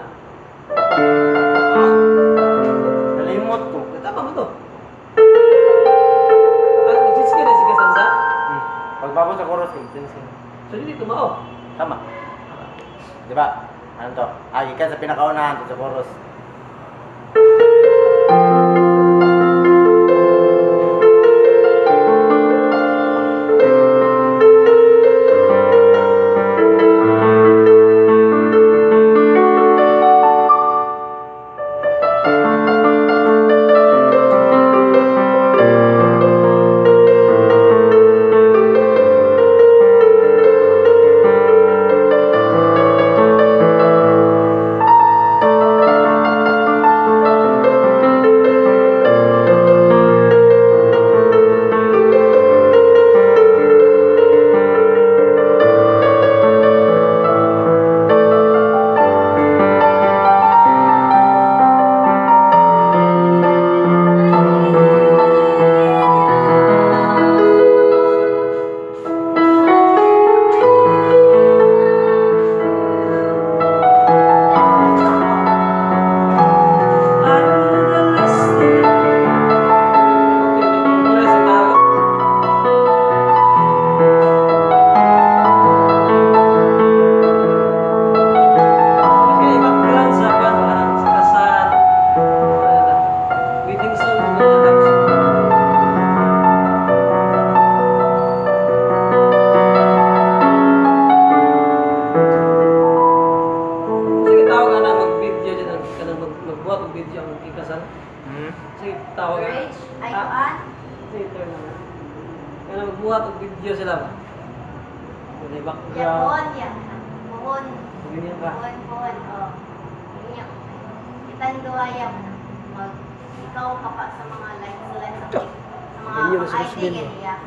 Ana. Ah, Nalimot ko. tama mo to. Ah, nag-change ka na si Kasansa? Pagbabot sa chorus, eh, change ka. So, dili tumao. Tama. Di ba? Ano to? Ah, gikan sa pinakaunahan to sa chorus. Wala sa tao. Kaya background sa kwan, parang sa kasal, ano, wedding song, mga love song. Sige, tawag ka na mag-video dyan, ang kanang magbuhat og video ang kikasal. Sige, tawag ka na. Bridge, ay Ah. kuan. Sige, turn na. Kanang magbuhat og video sila ba? May background. Yapon, ya. Puhon. Ganyan ba? Puhon, puhon. Oh. Inya. Kitang duha ya. Mag ikaw ka pa sa mga lights lights sa mga Ganyan, sa IT Muslim. ganyan.